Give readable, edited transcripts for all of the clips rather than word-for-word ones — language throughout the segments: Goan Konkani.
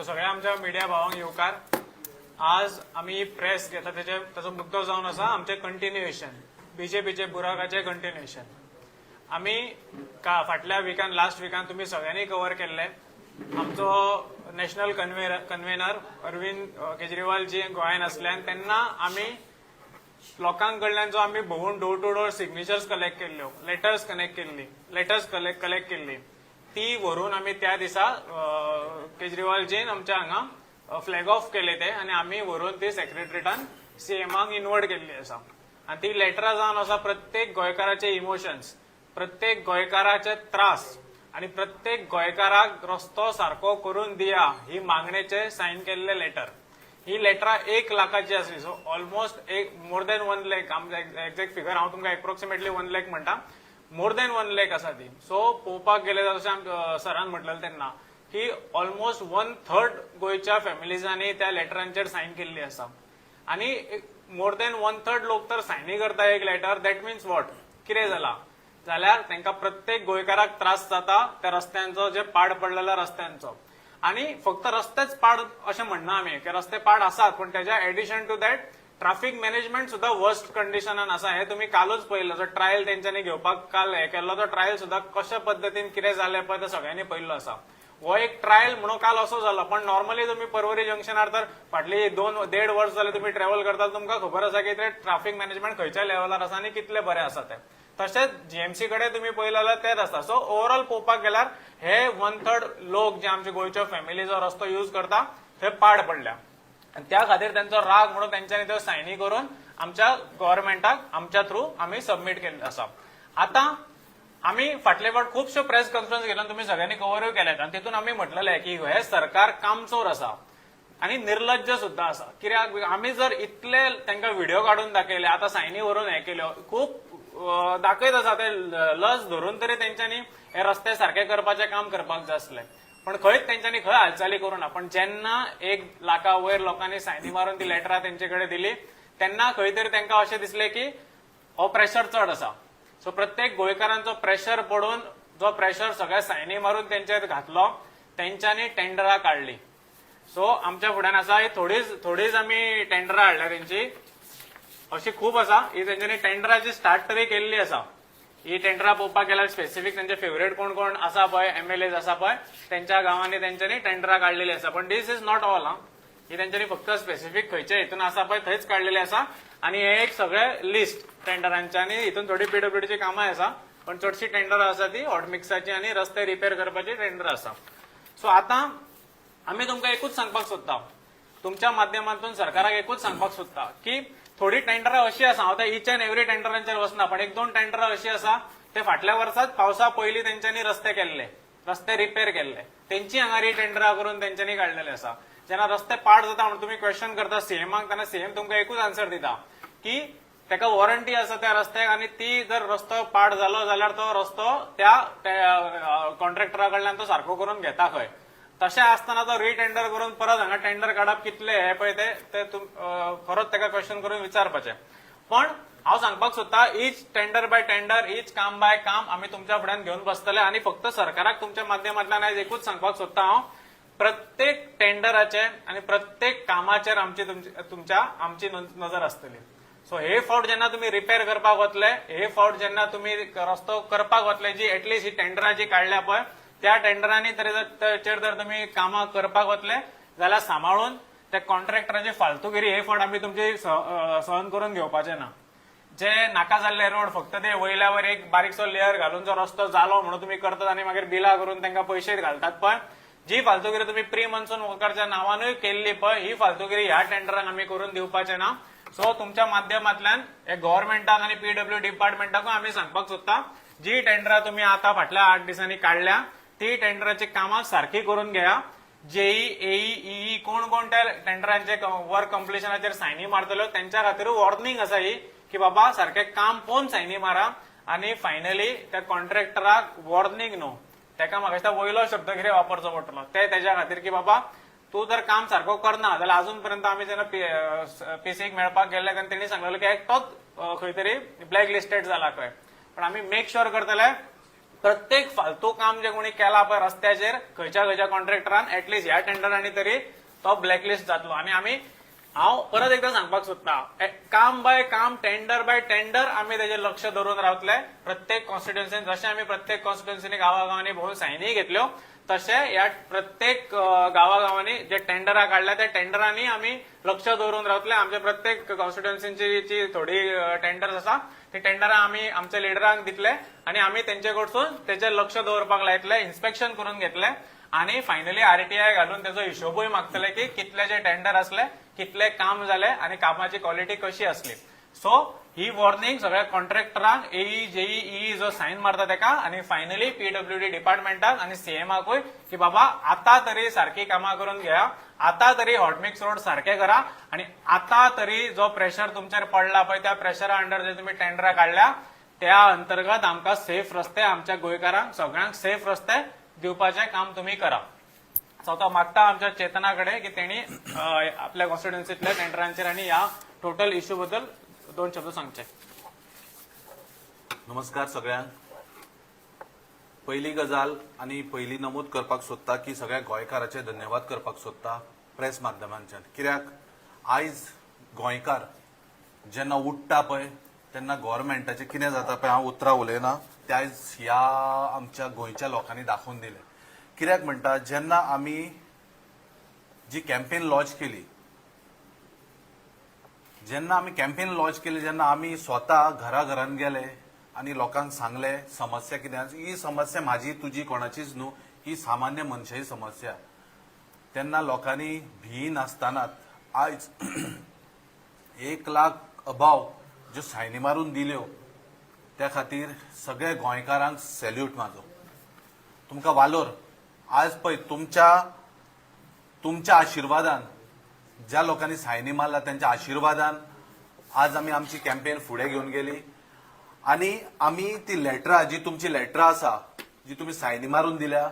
सो सगळ्या आमच्या मिडिया भावांक येवकार. आज आमी प्रेस घेता तेजे ताचो मुद्दो जावन आसा आमचें कंटिन्युएशन, बीजेपीचे बुराकाचें कंटिन्युएशन. आमी का फाटल्या विकान, लास्ट विकान तुमी सगळ्यांनी कवर केल्ले, आमचो नॅशनल कन्वेनर अरविंद केजरीवाल जी गोंयांत आसले आनी तेन्ना आमी लोकां कडल्यान जो आमी भोंवून door to door signatures collect केल्ल्यो, लेटर्स कनेक्ट केल्ली, लेटर्स कलेक्ट केल्ली, ती व्हरून आमी त्या दिसा केजरीवालजीन आमच्या हांगा फ्लॅग ऑफ केले ते आनी आमी व्हरून ती सेक्रेटरीटान सीएमाक इनवर्ड केल्ली आसा. आनी ती लेटरां जावन आसा प्रत्येक गोंयकाराचे इमोशन्स, प्रत्येक गोंयकाराचे त्रास आनी प्रत्येक गोंयकाराक रस्तो सारको करून दिया ही मागणेचे सायन केल्ले लेटर. ही लेटरां 1 लाखाची आसली. सो ऑलमोस्ट एक more than 1 lakh, exact figure हांव तुमकां एप्रोक्सिमेटली 1 लॅक म्हणटा, मोर दॅन 1 लॅक आसा ती. सो पळोवपाक गेले जाल्यार, जशें सरान म्हटलें तेन्ना की ऑलमोस्ट वन थर्ड गोंयच्या फॅमिलीजांनी त्या लेटरांचेर सायन केल्ली आसा आनी मोर दॅन वन थर्ड लोक तर सायनी करता एक लेटर, that means what? कितें जाला जाल्यार तांकां प्रत्येक गोंयकाराक त्रास जाता त्या रस्त्यांचो, जे पाड पडलेल्या रस्त्यांचो. आणि फक्त रस्तेच पाड अशें म्हणना आमी की रस्ते पाड आसात, पण त्याच्या addition to that traffic management सुद्दां वर्स्ट कंडिशनान आसा. हे तुमी कालूच पळयल्लो, जो ट्रायल तेंच्यांनी घेवपाक काल हे केल्लो, तो ट्रायल सुद्दां कशा पद्दतीन कितें जालें पळय तें सगळ्यांनी पळयल्लो आसा. हो एक ट्रायल म्हणून काल असो जालो, पण नॉर्मली तुमी परवरी जंक्शनार तर फाटली दोन देड वर्स जाले तुमी ट्रॅव्हल करता, तुमकां खबर आसा की ते ट्राफीक मॅनेजमेंट खंयच्या लेवलार आसा आनी कितले बरें आसा तें. तशेंच जीएमसी कडेन तुमी पळयलें जाल्यार तेच आसा. सो ओवरऑल पळोवपाक गेल्यार हे वन थर्ड लोक जे आमचे गोंयच्यो फॅमिली जो रस्तो यूज करता थंय पाड पडल्या आनी त्या खातीर तेंचो राग म्हणून तेंच्यांनी त्यो सायनी करून आमच्या गव्हर्मेंटाक आमच्या थ्रू आमी सबमीट केल्ले आसा. आतां आमी फाटले फावट खुबश्यो प्रेस कॉन्फरन्स घेतल्या, तुमी सगळ्यांनी कवरूय केल्यात आनी तितून आमी म्हटलेलें की हे सरकार कामचोर आसा आनी निर्लज्ज सुद्दां आसा. कित्याक आमी जर इतले तांकां व्हिडिओ काडून दाखयले, आतां सायनी व्हरून हे केल्यो, खूब दाखयत आसा, ते लज धरून तरी तेंच्यांनी हे रस्ते सारके करपाचें काम करपाक जाय आसलें, पण खंयच तेंच्यांनी खंय हालचाली करूं ना. पण जेन्ना 1 लाखा वयर लोकांनी सायनी मारून ती लेटरां तेंचे कडेन दिली, तेन्ना खंय तरी तांकां अशें दिसलें की हो प्रेशर चड आसा. सो प्रत्येक गोंयकारांचो प्रेशर पडून, जो प्रेशर सगळ्या सायनी मारून तेंचेर घातलो, तेंच्यांनी टेंडरां काडली. सो आमच्या फुड्यान आसा ही थोडीच थोडीच आमी टेंडरां हाडल्या तेंची, अशी खूब आसा. ही तेंच्यांनी टेंडराची स्टार्ट तरी केल्ली आसा. ही टेंडरां पळोवपाक गेल्यार स्पेसिफीक तेंचे फेवरेट कोण कोण आसा पळय, एमएलएज आसा पळय, तेंच्या गांवांनी तेंच्यांनी टेंडरां काडलेली आसा. पण this is not all. हा, ही तेंच्यांनी फक्त स्पेसिफीक खंयच्या हितून आसा पळय थंयच काडलेली आसा. आनी हे एक सगळे लिस्ट टेंडरांचे आनी हितून थोडी पीडब्ल्यूडीची कामां आसा, पण चडशी टेंडरां आसा ती हॉटमिक्साची आनी रस्ते रिपेर करपाची टेंडर आसा. सो आतां आमी तुमकां एकूच सांगपाक सोदता, तुमच्या माध्यमांतून सरकाराक एकूच सांगपाक सोदता की थोडी टेंडरां अशी आसा, हांव त्या इच अँड एवरी टेंडरांचेर वचना, पण एक दोन टेंडरां अशी आसा, ते फाटल्या वर्सात पावसा पयलीं तेंच्यांनी रस्ते केल्ले, रस्ते रिपेर केल्ले, तेंची हांगा रिटेंडरां करून तेंच्यांनी काडलेले आसा. जेन्ना रस्ते पाड जाता म्हणून तुमी क्वेश्चन करता सीएमाक, तेन्ना सीएम तुमकां एकूच आन्सर दिता की ताका वॉरंटी आसा त्या रस्त्याक आनी ती जर रस्तो पाड जालो जाल्यार तो रस्तो त्या कॉन्ट्रॅक्टरा कडल्यान तो सारको करून घेता खंय. तशें आसतना तो रिटेंडर करून परत हांगा टेंडर काडप कितले हे पळय ते ते खरोच ताका क्वेश्चन करून विचारपाचें. पण हांव सांगपाक सोदता, each tender by tender, each काम बाय काम आमी तुमच्या फुड्यान घेवन बसतले. आनी फक्त सरकाराक तुमच्या माध्यमांतल्यान आयज एकूच सांगपाक सोदता हांव, प्रत्येक टेंडराचे आनी प्रत्येक कामाचेर आमची तुमच्या आमची नजर आसतली. सो हे फावट जेन्ना तुमी रिपेर करपाक वतले, हे फावट जेन्ना तुमी रस्तो करपाक वतले, जी एटलिस्ट ही टेंडरां जी काडल्या पळय, त्या टेंडरांनी तरी जर चेर जर तुमी कामां करपाक वतले जाल्यार सांबाळून. त्या कॉन्ट्रॅक्टराची फालतूगिरी हे फावट आमी तुमची सहन करून घेवपाचे ना. जे नाका जाल्ले रोड, फक्त ते वयल्या वयर एक बारीकसो लेयर घालून जो रस्तो जालो म्हणून तुमी करतात आनी मागीर बिलां करून तांकां पयशे घालतात पळय, जी फालतूगिरी तुमी प्री मॉन्सून वर्काच्या नांवानूय केल्ली पळय, ही फालतूगिरी ह्या टेंडरांक आमी करून दिवपाचे ना. सो तुमच्या माध्यमांतल्यान हे गव्हर्मेंटाक आनी पीडब्ल्यू डिपार्टमेंटाकूय आमी सांगपाक सोदता, जी टेंडरां तुमी आतां फाटल्या 8 दिसांनी काडल्या, ती टेंडराची कामां सारकी करून घेया. जेई, एई, ई कोण कोण त्या टेंडरांचे वर्क कंप्लिशनाचेर सायनी मारतल्यो, तेंच्या खातीर वॉर्निंग आसा ही की बाबा सारकें काम पळोवन सायनी मारा. आनी फायनली त्या कॉन्ट्रॅक्टराक वॉर्निंग न्हू, तेका म्हाका दिसता वयलो शब्द कितें वापरचो पडटलो ते तेज्या खातीर की बाबा तूं जर काम सारको करना जाल्यार अजून पर्यंत आमी जेन्ना पीसीक मेळपाक गेल्ले तेन्ना तेणी सांगलेले की एकटोच खंय तरी ब्लॅक लिस्टेड जाला खंय, पण आमी मेक शुअर करतले. प्रत्येक फालतू काम जे कोणी केला पळय रस्त्याचेर खंयच्या खंयच्या कॉन्ट्रॅक्टरान, एटलिस्ट ह्या टेंडरांनी तरी तो ब्लॅकलिस्ट जातलो. आनी आमी, हांव परत एकदा सांगपाक सोदता, काम बाय काम, टेंडर बाय टेंडर आमी तेजेर लक्ष धरून रावतले. प्रत्येक कॉन्स्टिट्युन्सीन जशें आमी प्रत्येक कॉन्स्टिट्युन्सीनी गांवागांवांनी भोवून सायनी घेतल्यो, तशें ह्या प्रत्येक गांवागांवांनी जे टेंडरां काडल्या त्या टेंडरांनी आमी लक्ष दवरून रावतले. आमच्या प्रत्येक कॉन्स्टिट्युन्सीची जी थोडी टेंडर्स आसा, ती टेंडरां आमी आमच्या लिडरांक दितले आनी आमी तेंचे कडसून तेचेर लक्ष दवरपाक लायतले, इन्स्पेक्शन करून घेतले आनी फायनली आरटीआय घालून तेजो हिशोबूय मागतले की कितले जे टेंडर आसले, कितले काम जाले आनी कामाची क्वॉलिटी कशी आसली. सो ही वॉर्निंग सगळ्या कॉन्ट्रॅक्टरांक, एई, जेई, ई जो सायन मारता तेका आनी फायनली पीडब्ल्यूडी डिपार्टमेंटाक आनी सीएमाकूय की बाबा, आता तरी सारकी कामां करून घेया, आता तरी हॉटमिक्स रोड सारके करा आनी आता तरी जो प्रेशर तुमचेर पडला पळय, त्या प्रेशरा अंडर जे तुमी टेंडरां काडल्या त्या अंतर्गत आमकां सेफ रस्ते, आमच्या गोंयकारांक सगळ्यांक सेफ रस्ते दिवपाचें काम तुमी करा. सो आतां मागता आमच्या चेतना कडेन की तेणी आपल्या कॉन्स्टिट्युन्सीतल्या टेंडरांचेर आनी ह्या टोटल इश्यू बद्दल दोन शब्द सांगचे. नमस्कार सगळ्यांक. पहिली गजाल आनी पयली नमूद करपाक सोदता की सगळ्या गोंयकाराचे धन्यवाद करपाक सोदता प्रेस माध्यमांच्यान, कित्याक आयज गोंयकार जेन्ना उठ्ठा पळय तेन्ना गोवोरमेंटाचें कितें जाता पळय, हांव उतरां उलयना, ते आयज ह्या आमच्या गोंयच्या लोकांनी दाखोवन दिलें. कित्याक म्हणटा, जेन्ना आमी जी कॅम्पेन लॉन्च केली, जेन्ना आमी कॅम्पेन लॉन्च केली, जेन्ना आमी स्वता घरा घरान गेले आनी लोकांक सांगले समस्या कितें आसा, ही समस्या म्हाजी, तुजी, कोणाचीच न्हू, ही सामान्य मनशाची समस्या, तेन्ना लोकांनी भी नासतना आयज 1 लाख अबाव ज्यो सायनी मारून दिल्यो, त्या खातीर सगळ्या गोंयकारांक सॅल्यूट म्हाजो. तुमकां वालोर. आज पळय, तुमच्या तुमच्या आशिर्वादान, ज्या लोकांनी सायनी मारला त्यांच्या आशिर्वादान आज आमी आमची कॅम्पेन फुडें घेवन गेली आनी आमी ती लेटरां, जी तुमची लेटरां आसा, जी तुमी सायनी मारून दिल्या,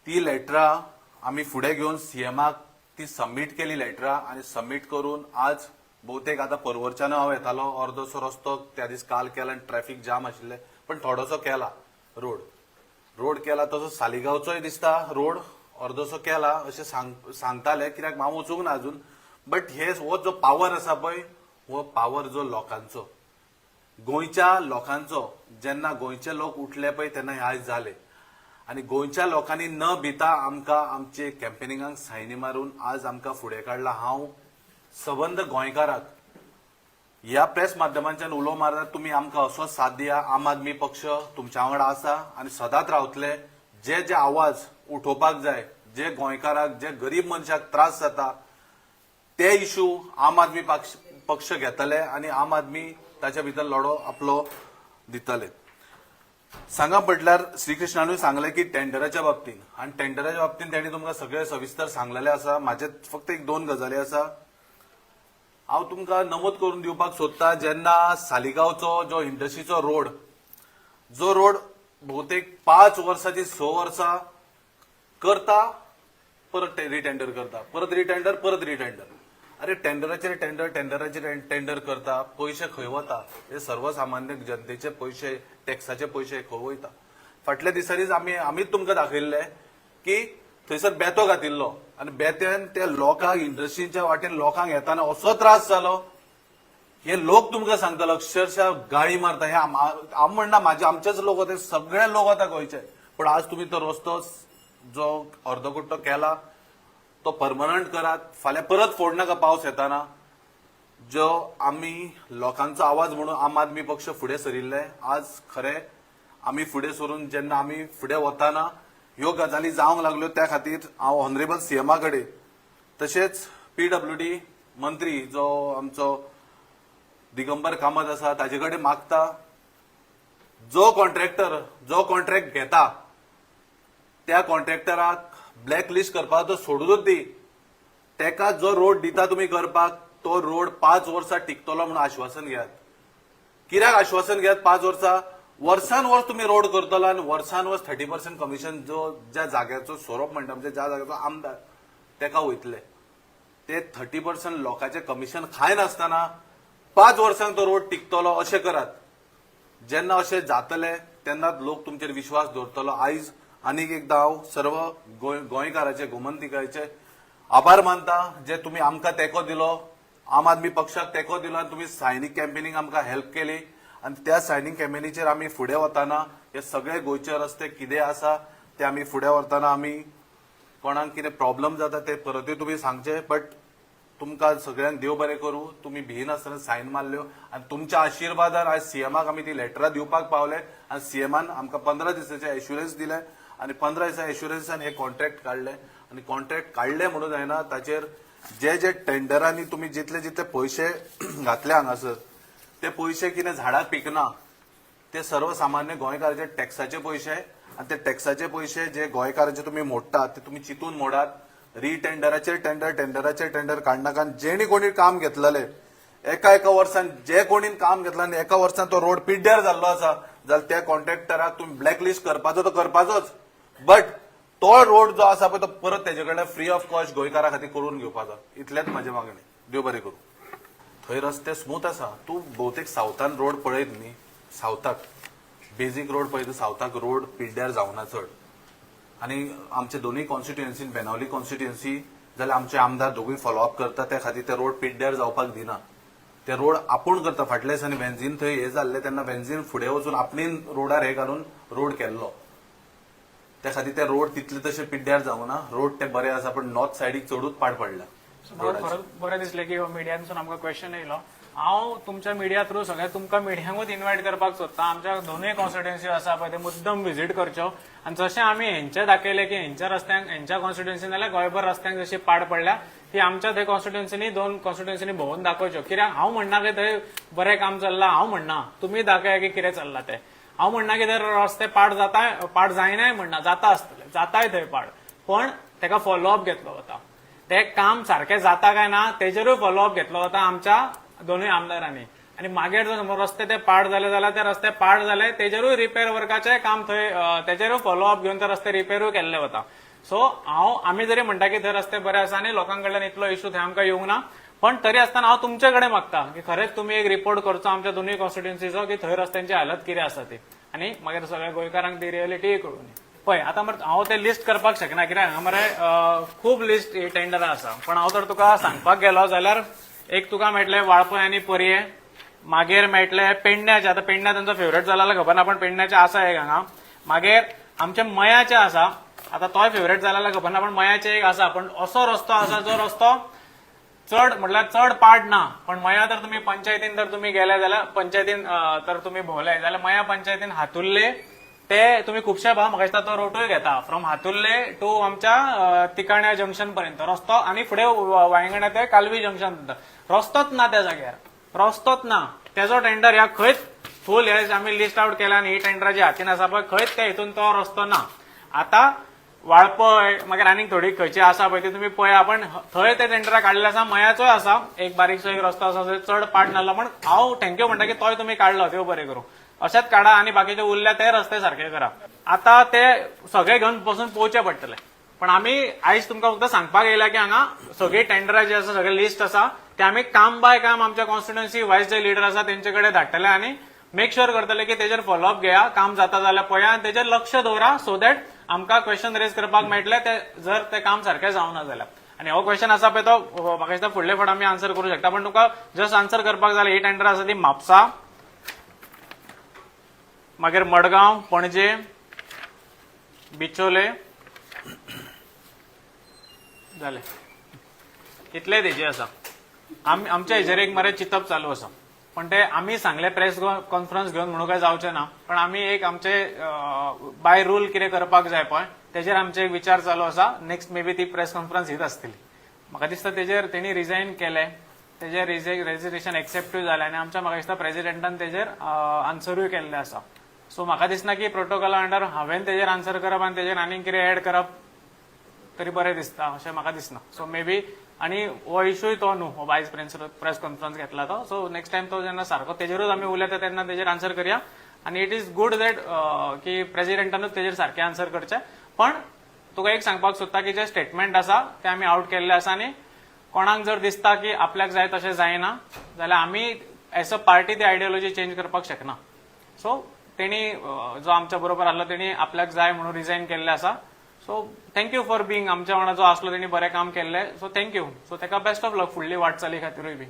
ती लेटरां आमी फुडें घेवन सीएमाक ती सबमीट केली लेटरां. आनी सबमीट करून आज बहुतेक आतां परवरच्यान हांव येतालो, अर्दोसो रस्तो त्या दीस काल केला आनी ट्रॅफिक जाम आशिल्लें, पण थोडोसो केला रोड. रोड केला तसो सालिगांवचोय दिसता रोड अर्दोसो केला अशें सांगताले, कित्याक हांव वचूंक ना अजून. बट हे हो जो पावर आसा पळय, हो पावर जो लोकांचो, गोंयच्या लोकांचो, जेन्ना गोंयचे लोक उठले पळय तेन्ना हे आयज जाले. आनी गोंयच्या लोकांनी न भिता आमकां आमचे कॅम्पेनिंगाक सायनी मारून आज आमकां फुडें काडला. हांव सबंद गोंयकाराक ह्या प्रेस माध्यमांच्यान उलो मारता, तुमी आमकां असोच साथ दिया. आम आदमी पक्ष तुमच्या वांगडा आसा आनी सदांच रावतले. जे जे आवाज उठोवपाक जाय, जे गोंयकाराक, जे गरीब मनशाक त्रास जाता, ते इशू आम आदमी पक्ष पक्ष घेतले आनी आम आदमी ताच्या भितर लढो आपलो दितले. सांगा म्हटल्यार श्रीकृष्णानूय सांगलें की टेंडराच्या बाबतीन, आनी टेंडराच्या बाबतीन तेणी तुमकां सगळें सविस्तर सांगलेलें आसा. म्हाजे फक्त एक दोन गजाली आसा, हांव तुमकां नमूद करून दिवपाक सोदता. जेन्ना सालिगांवचो जो इंडस्ट्रीचो रोड, जो रोड बहुतेक 5 वर्साची, 6 वर्सां करता, परत रिटेंडर करता, परत रिटेंडर, परत रिटेंडर. अरे, टेंडराचेर टेंडर, टेंडराचेर टेंडर करता, पयशे खंय वता? हे सर्वसामान्य जनतेचे पयशे, टॅक्साचे पयशे खंय वयता? फाटल्या दिसांनीच आमीच तुमकां दाखयल्ले की थंयसर बेतो घातिल्लो आनी बेत्यान त्या लोकांक, इंडस्ट्रीच्या वाटेन लोकांक येताना असो त्रास जालो, हे लोक तुमकां सांगतलो, अक्षरशः गाळी मारता. हे हांव म्हणना माझे, आमचेच लोक होते, सगळे लोक वता गोंयचे. पण आज तुमी तो रस्तो जो अर्दकुट्टो केला तो परमनंट करात. फाल्यां परत फोडनाका पावस येताना. जो आमी लोकांचो आवाज म्हणून आम आदमी पक्ष फुडें सरिल्ले, आज खरें आमी फुडें सरून जेन्ना आमी फुडें वताना ह्यो गजाली जावंक लागल्यो, त्या खातीर हांव ऑनरेबल सीएमा कडेन, तशेंच पीडब्ल्यूडी मंत्री जो आमचो दिगंबर कामत आसा ताजे कडेन मागता, जो कॉन्ट्रॅक्टर जो कॉन्ट्रॅक्ट घेता त्या कॉन्ट्रॅक्टराक ब्लॅक लिस्ट करपाक तो सोडूनच दी. तेका जो रोड दिता तुमी करपाक, तो रोड 5 वर्सां टिकतलो म्हणून आश्वासन घेयात. कित्याक आश्वासन घेयात 5 वर्सां? वर्सान वर्स तुमी रोड करतलो आनी वर्सान वर्स 30% कमिशन जो ज्या जाग्याचो सोरोप म्हणटा, म्हणजे ज्या जाग्याचो आमदार तेका वयतले, ते 30% लोकांचे कमिशन खायनासतना 5 वर्सांक तो रोड टिकतलो अशें करात. जेन्ना अशें जातलें तेन्नाच लोक तुमचेर विश्वास दवरतलो. आयज आनीक एकदां हांव सर्व गोंयकाराचे, गोमंतिकाचे आभार मानता, जे तुमी आमकां तेंको दिलो, आम आदमी पक्षाक तेंको दिलो आनी तुमी सायनींग कॅम्पेनीक आमकां हेल्प केली. आनी त्या सायनींग कॅम्पेनीचेर आमी फुडें वताना हे सगळे गोंयचे रस्ते कितें आसा ते आमी फुडें व्हरतना आमी कोणाक कितें प्रॉब्लम जाता ते परतूय तुमी सांगचे. बट तुमकां सगळ्यांक देव बरें करूं. तुमी भियेनासतना सायन मारल्यो आनी तुमच्या आशिर्वादान आयज सीएमाक आमी ती लेटरां दिवपाक पावले आनी सीएमान आमकां 15 दिसाचे एश्युरन्स दिले आनी 15 दिसा एश्युरन्सान हे कॉन्ट्रॅक्ट काडले. आनी कॉन्ट्रॅक्ट काडले म्हणून जायना, ताचेर जे जे टेंडरांनी तुमी जितले जितले पयशे घातले हांगासर, ते पयशे कितें झाडाक पिकना, ते सर्वसामान्य गोंयकाराचे टॅक्साचे पयशे. आनी ते टॅक्साचे पयशे जे गोंयकाराचे तुमी मोडटात ते तुमी चिंतून मोडात. रिटेंडराचेर टेंडर, टेंडराचेर टेंडर काडनाका. जेणी कोणी काम घेतलेले, एका एका वर्सान जे कोणी काम घेतला आनी एका वर्सान तो रोड पिड्ड्यार जाल्लो आसा जाल्यार त्या कॉन्ट्रॅक्टराक तुमी ब्लॅकलिस्ट करपाचो तो करपाचोच, बट तो रोड जो आसा पळय तो परत तेजे कडल्यान फ्री ऑफ कॉस्ट गोंयकारा खातीर करून घेवपाचो. इतलेंच म्हाजें मागणें. देव बरें करूं. थंय रस्ते स्मूथ आसा. तूं भोवतेक सावथान रोड पळयत न्ही, सावथाक बेजीक रोड पळयत, सावथाक रोड पिड्ड्यार जावना चड. आनी आमचे दोनूय कॉन्स्टिट्युएन्सीन, बेनावली कॉन्स्टिट्युएन्सी जाल्यार आमचे आमदार दोगूय फॉलोअप करता. त्या खातीर ते रोड पिड्ड्यार जावपाक दिना, ते रोड आपूण करता. फाटल्या दिसांनी वेंझीन थंय हे जाल्ले तेन्ना वेंझीन फुडें वचून आपणेन रोडार हे घालून रोड केल्लो. त्या खातीर ते रोड तितले तशे पिड्ड्यार जावना, रोड ते बरे आसा. पण नॉर्थ सायडीक चडूच पाड पडला म्हाका रोडाचेर. खरंच बरें दिसलें की मिडियांसून आमकां क्वेश्चन येयलो. हांव तुमच्या मिडिया थ्रू सगळ्या तुमकां मिडियांकूच इन्वायट करपाक सोदता. आमच्या दोनूय कॉन्स्टिट्युएन्सी आसा पळय, ते मुद्दम विजीट करच्यो आनी जशें आमी हेंचे दाखयलें की हेंच्या रस्त्यांक, हेंच्या कॉन्स्टिट्युएन्सीन जाल्यार गोंयभर रस्त्यांक जशी पाड पडल्या, ती आमच्या थंय कॉन्स्टिट्युएन्सीनी, दोन कॉन्स्टिट्युएन्सीनी भोंवून दाखोवच्यो. कित्याक हांव म्हणना की थंय बरें काम चल्लां, हांव म्हणना. तुमी दाखया की कितें चल्लां तें. हांव म्हणना की थंय रस्ते पाड जाता, पाड जायनाय म्हणना. जाता आसतले, जाताय थंय पाड, पण तेका फॉलोअप घेतलो वता. ते काम सारकें जाता काय ना तेजेरूय फॉलोअप घेतलो वता आमच्या दोनूय आमदारांनी. आनी मागीर जर समज रस्ते ते पाड जाले जाल्यार ते रस्ते पाड जाले तेजेरूय रिपेर वर्काचें काम थंय तेजेरूय फॉलोअप घेवन ते रस्ते रिपेरूय केल्ले वता. सो हांव आमी जरी म्हणटा की थंय रस्ते बरे आसा आनी लोकां कडल्यान इतलो इशू थंय आमकां येवंक ना, पण तरी आसतना हांव तुमचे कडेन मागता की खरेंच तुमी एक रिपोर्ट करचो आमच्या दोनूय कॉन्स्टिट्युएन्सीचो की थंय रस्त्यांची हालत कितें आसा ती आनी मागीर सगळ्या गोंयकारांक ती रियलिटीय कळून. पळय, आतां मरे हांव ते लिस्ट करपाक शकना, कित्याक हांगा मरे खूब लिस्ट टेंडरां आसा. पण हांव तर तुका सांगपाक गेलो जाल्यार एक तुका मेळटलें वाळपय आनी पर्ये, मागीर मेळटले पेडण्याचे. आतां पेडण्या तांचो फेवरेट जाला जाल्यार खबर ना, पण पेडण्याचे आसा एक हांगा. मागीर आमच्या मयाचे आसा. आतां तोय फेवरेट जाला जाल्यार खबर ना, पण मयाचे एक आसा. पण असो रस्तो आसा जो रस्तो चड म्हटल्यार चड पाड ना, पण मया तर तुमी पंचायतीन तर तुमी गेले जाल्यार, पंचायतीन तर तुमी भोवले जाल्यार मया पंचायतीन हातुल्ले ते तुमी खुबशे भाव, म्हाका दिसता तो रोटूय घेता फ्रॉम हातुल्ले टू आमच्या तिकाण्या जंक्शन पर्यंत रस्तो आनी फुडें वायंगण्या ते कालवी जंक्शन रस्तोच ना. त्या जाग्यार रस्तोच ना. तेजो टेंडर ह्या खंयच फूल हे आमी लिस्ट आउट केला आनी ही टेंडराची हातीन आसा पळय, खंयच त्या हितून तो रस्तो ना. आतां वाळपय, मागीर आनीक थोडी खंयची आसा पळय ती तुमी पळया, पण थंय ते टेंडरां काडलेले आसा. मयाचोय आसा एक बारीकसो एक रस्तो आसा, थंय चड पाड नासलो, पण हांव thank you म्हणटा की तोय तुमी काडलो. देव बरें करूं. अशेंच काडा आनी बाकीचे उरल्या ते रस्ते सारके करा. आतां ते सगळे घेवन बसून पळोवचे पडटले, पण आमी आयज तुमकां फक्त सांगपाक येयल्या की हांगा सगळी टेंडरां जी आसा, सगळे लिस्ट आसा, ते आमी काम बाय काम आमच्या कॉन्स्टिट्युएन्सी वायज जे लिडर आसा तेंचे कडेन धाडटले आनी मेक शुअर करतले की तेजेर फॉलोअप घेया, काम जाता जाल्यार पळया आनी तेजेर लक्ष दवरा, सो that आमकां क्वेश्चन रेज करपाक मेळटले ते जर ते काम सारकें जावना जाल्यार. आनी हो क्वेश्चन आसा पळय तो म्हाका दिसता फुडले फावट आमी आन्सर करूं शकता. पण तुका जस्ट आन्सर करपाक जाल्यार ही टेंडर आसा ती म्हापसा, मागीर मडगांव, पणजे, बिचोले जाले, इतले तेजे आसा. आमी आमच्या हेजेर एक मरे चिंतप चालू आसा, पण ते आमी सांगले प्रेस कॉन्फरन्स घेवन म्हणून काय जावचें ना. पण आमी एक आमचे बाय रूल कितें करपाक जाय पळय, तेजेर आमचे एक विचार चालू आसा. नेक्स्ट मे बी ती प्रेस कॉन्फरन्स हीच आसतली म्हाका दिसता. तेजेर तेणी रिजायन केलें, तेजेर रेजिग्नेशन एक्सेप्टूय जालें आनी आमच्या म्हाका दिसता प्रेसिडेंटान तेजेर आन्सरूय केल्लें आसा. सो म्हाका दिसना की प्रोटोकॉला अंडर हांवें तेजेर आन्सर करप आनी तेजेर आनीक कितें एड करप तरी बरें दिसता अशें म्हाका दिसना. सो मे बी आनी हो इशूय तो न्हू, हो आयज प्रेस कॉन्फरन्स घेतला तो. सो नेक्स्ट टायम तो जेन्ना सारको तेजेरूच आमी उलयता तेन्ना तेजेर आन्सर करया. आनी it is good that की प्रेसिडेंटानूच तेजेर सारकें आन्सर करचें. पण तुका एक सांगपाक सोदता की जे स्टेटमेंट आसा ते आमी आवट केल्ले आसा आनी कोणाक जर दिसता की आपल्याक जाय तशें जायना जाल्यार आमी एज अ पार्टी ती आयडियोलॉजी चेंज करपाक शकना. सो तेणी जो आमच्या बरोबर आसलो तेणी आपल्याक जाय म्हणून रिजायन केल्लें आसा. So thank you for being आमच्या वांगडा जो आसलो, तेणी बरें काम केल्लें. So thank you. सो ताका बेस्ट ऑफ लक फुडली वाटचाली खातीरूय बी.